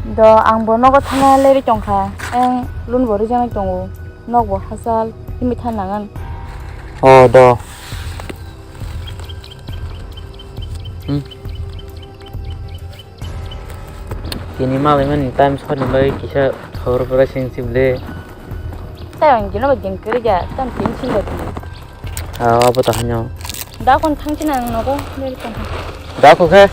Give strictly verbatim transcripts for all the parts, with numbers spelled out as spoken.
Do, ang bo nogo thana lerwi tongkha. Eng lun bo rijak tongo. Nok bo hachal himwi than nangan. O do. Hmm. Tini malaimani time sori bai kisa khobor pura sing sibli. Tai ang kino ba jeng kiri ja, tam tin sin da ti. Ah, abo ta hanyo. Da kon thang chin ang nogo, bel kon thang. Da ko khe.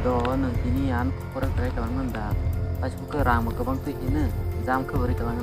Do, nwng tini ang khobor krai kalang man da. Pas buka rang ma kabang tu hino, jam khobor kalang.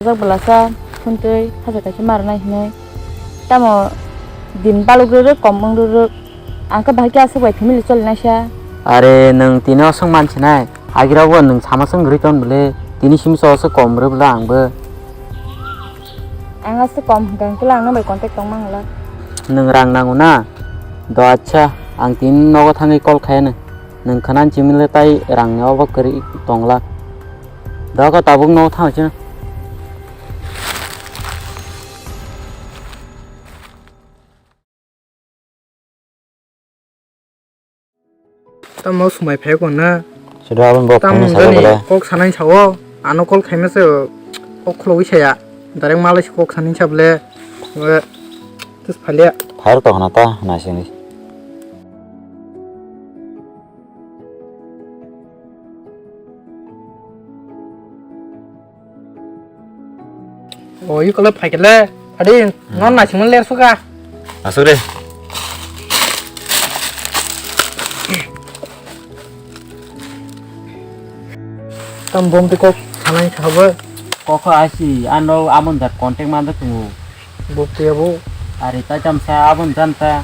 Ojak belasa, phuntwi, haja kaisa ma rwnai hinwi. Tamo din baluk rwrwk, kom wng rwrwk. Ang khe bahai khe aswk bai family choli naisa. Are, nwng tini oswk mansinai. Agirok bo nwng sama swng rwi ton bwle. Tini simi so oswk kom rw bwle ang bo. Ang aswk kom hwnkha, hwnkhe ang nokbai contact tongma wngla. Nwng rang nango na? Do acha, ang tini nogo thangwi call khaiyano. Nwng khwnani chimile tai rangni obo kwrwi tongla. Do khe tabuk nogo thangwi chino. Tamo swmai phai kho na. Sida aboni bo tamo phone sa jani bole. Kok sanai sao. Ano call khaima se kok khulogwi saya. Direct malai se kok sanai sa bole. Tus phalia. Phai rok to hana ta hana sini. O, i kole phaikele. Adi, hmm, non naisingmo ler suka. Asuk re. Tam bom te kok sanai sabo. Kok asi, ano amon jat contact manda tungu. Bok te abo. Ari ta jam sa amon janta.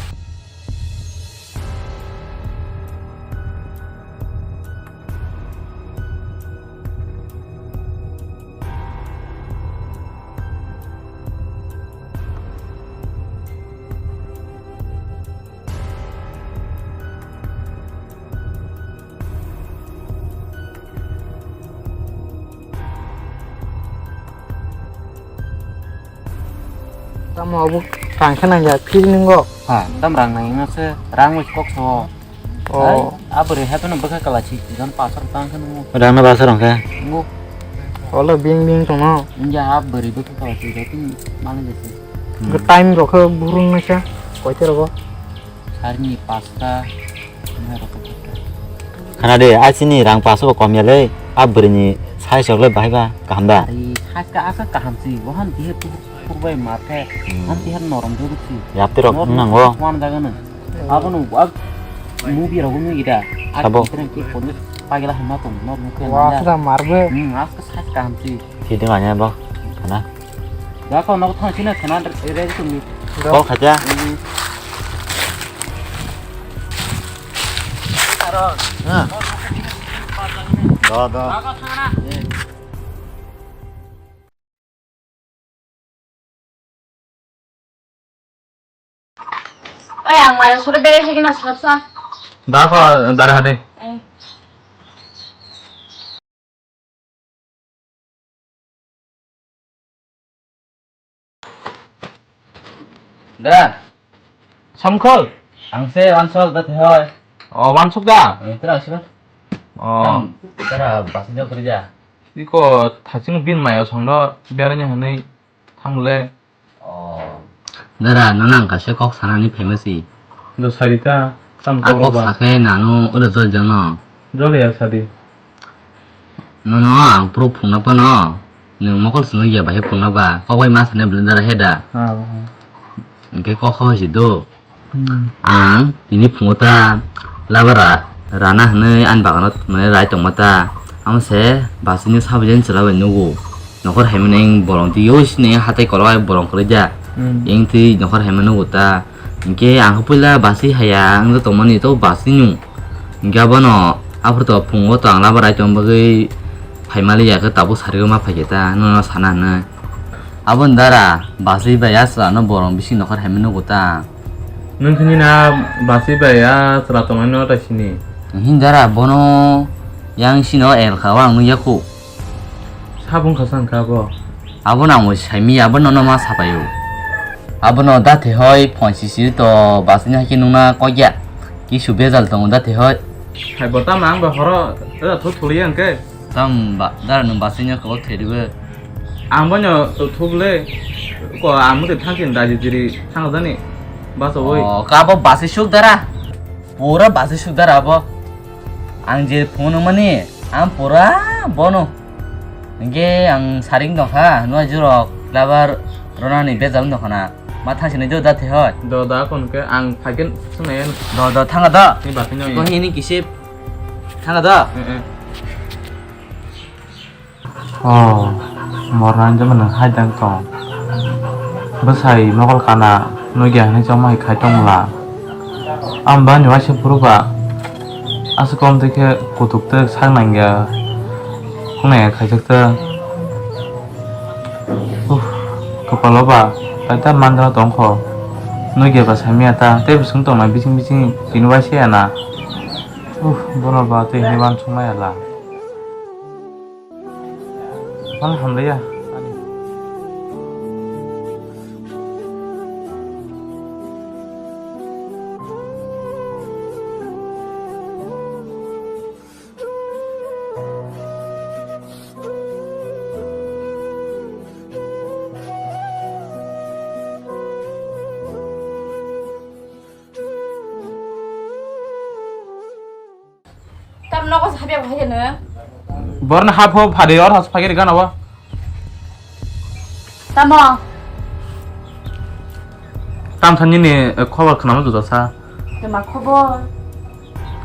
Tamo abo rang khe nang ya, feel nungo. Ha, tam rang nang ya se, rang wis kok so. Oh. Hai, a bwrwi hai phano bwkha kala si, jon pasar tang khe nungo. Rang na pasar rang khe. Nungo. Olo bing bing tongno. Nja a bwrwi bwkha kala si, jon mani jesi. Hmm. Time rok khe burung na khe, koite rogo. Sarni pasta. Khana de, a chini rang paso bo kom ya le, a bwrwi ni size rok le bahai ba kaham da. Ari size ka asa kaham si, bohan dihe pur, pur bai ma khe, hmm, han dihe norom jogo si. Yapti rok norom nango. Wan jaga nang. Abo no, ab, movie rok nung ida. Sabo. Kitreng ki kono pagila hama tong, nor mukhe. Wa, nang ya. Kra marbe. Hmm, aska size kaham si. Hiding anya bo, khana. Gakho nok thang sina khana re re tumi. Kol khaja. Ha. Do, do. Oi, ang mara sore bere hegi na sab sa. Da ko, dara hade. Eh. Dara. Samkhol. Ang se wansok da te hoi. O, wansok da? Eh, tera sih. O. Tera basi jok kerja. Iko thaching bin mayo songdo beranya hanai thangle. Oh. Dara, nono ang kaisa kok sanani phaima si. Do sari ta, tam a kok kok ba. Sakhe nano ule jol jano. Jol ya sadi. Nono ang pro phungna pano. Nwng mokol swngo ya bahai phungna ba. Kok bai ma sane blender he da. Ah, ah. Hingke kok ho si do. Hmm. Ang tini phungo ta labara rana hwnwi ani bagano thwngmani rai tongma ta. Amo se basini sabajen chwla bai nugo. Nokhor haimani ang bolong twi yo sini hatai kolok bolong kwrwi ja. Hmm. Yang twi nokhor haimani nugo ta. Hinkhe ang puila basi haya wngwi tongmani to basi nung. Hinkhe abono aphuru to phungo to ang labara rai tongma bagwi phaimali ya khe tabuk sarigwi ma phaikhe ta nono sana hwnwi. Aboni dara basi bai ya chwla no bolong bisi nokhor haimani nugo ta. Nwng khini na basi bai a chwla tongnaino tai sini. Hini dara bono yang sino el kha o ang nukya khu. Sabung kha sang kha bo. Abono ang bo saimi ya, abono no ma sapai o. Abono da the hoi phone sisi to basi no hai khe nungna kok ya. Kisu bejal tongo da the hoi. Hai bo tamo ang bo horo da thu thuli yang khe. Tang ba, dara nwng basi nya kabo theribo. Ang bono thubule ko ang muti thangsin daji jiri thang jani. Baso oi. Oh, kabo basi suk dara. Pura basi suk dara abo. Ang je phone mani, ang pura bono. Hingke ang saring dong kha, nua jurok, labar ronani bejal dong khana. Ma thangsinai do da the hoi. Do da kon ke ang phagen sunai. Do do thanga do. Ni basi no. Ko hini kisip. Thanga do. Eh, eh. Oh, morna jemon nang hai dang tong. Bwsai mokol kana nugya hinwi chongma hai khai tongla. Ang bani waisa phuru ba aswk kom twi khe kutuk twi sak nangya. Khunaya khaijak ta. Uff. Kopalo ba, kaita mandra tongkho. Nugya ba samya ta, tei bising tongnai bising bising tini waisa ya na. Uff, bono ba tei hinwi wansukmaya la. Mal hamlaya. Tam nogo sabi ako hai nung. Borno hapho phadi or has phagiri gana wa. Tamo. Tam thani ni, eh, khobor khwnama juda sa. Tama khobor.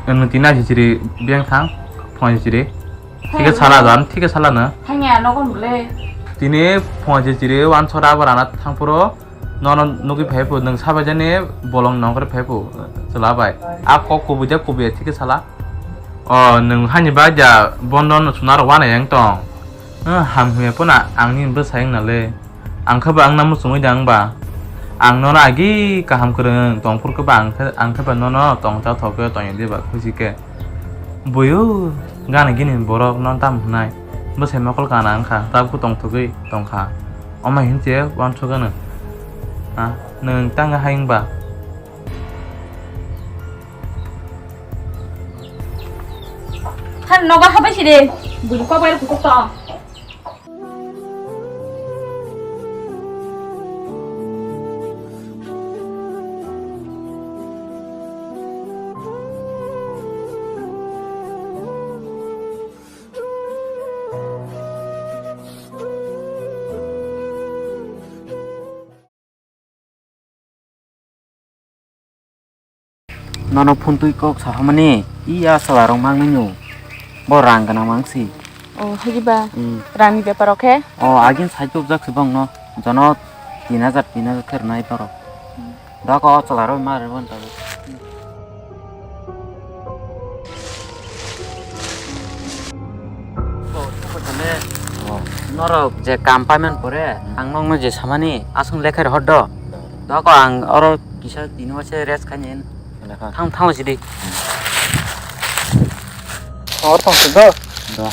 Nwng tini aji chiri biyang thang, phone aji chiri. Thike sala jan, thike sala na. Thangya nogo nule. Tini phone aji chiri wan sora abar ana thang puro. Nono nugwi phai phu, nwng sabai jani bolong nongkhor phai phu, chwla bai. A kok kubui de kubui thike sala. O, nwng hani ba ja bondo no suna rok wana yang tong. Ham hwnya phano ang nini bwsai wng nale. Ang khe ba ang namo chumui da wng ba. Ang nono agi kaham kwrwng tong phuru khe ba ang khe, ang khe ba nono tong cha thok khe tong ya di ba khusi khe. Boyo gana gini borok no tam hwnai. Bwsai mokol kana wng kha, tabuk tong thogwi tong kha. Omo hinse wansuk ano. Ha, nwng tang hai wng ba. Har nogo habai sidi. Bulu kok bayar kutuk to. Nono phone twi kok sahamani, iya chwla rok mang nini. Bo rang gwnang mang si. O, hagiba. Hmm. Rangni bepar rok khe? O, agin sai tubjak si bongno. Jono tin hajar, tin hajar khe rwnai borok. Dako o chwla rok ma rwban tabuk. Norok je kam paiman pore, hmm, ang nokno je samani aswk lekha rw hor do. Dako ang oro kisa tini waisa rest khainai. Thang, thang sidi. Or thang si do. Do.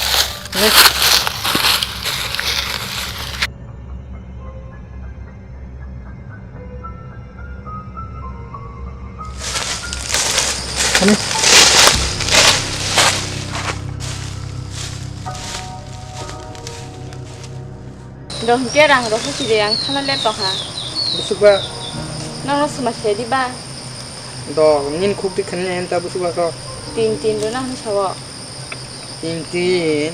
Do hwnkhe rang rok khe sidi ang thana le tongkha. Busuk ba. Nokno swma se di ba. Do nini khuk di khani enta busuk ba ko. Tin tin do na hwn sawo. Tin tin.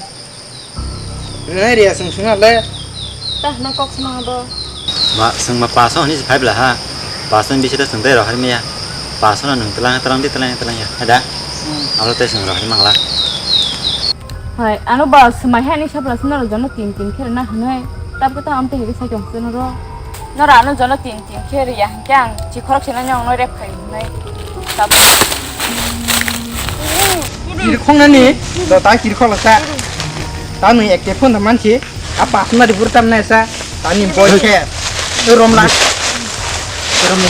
Nai ria sung sung ale. Ta na kok sma do. Ma sung ma paso ni phai bla ha. Paso ni bisita sung dai ro har miya. Paso na nung telang telang di telang telang ya. Ada. Hmm. Alo te sung ro har mangla. Hai, ano ba swmai hai ni sabla swnaro jono tin tin khe rwna hwnwi. Tabukhe tamo amtwi hai khe sai tong swnaro. Nora ano jono tin tin khe rwya hinkhe ang chikhorok sina nyong no rep khai hwnwi. Tabuk. Kirkhok nani, do ta kirkhok lasa. Ta nung ekte phone tha mansi, a pas na ribur tam na sa. Ta ni boy khe. Romla. Romla.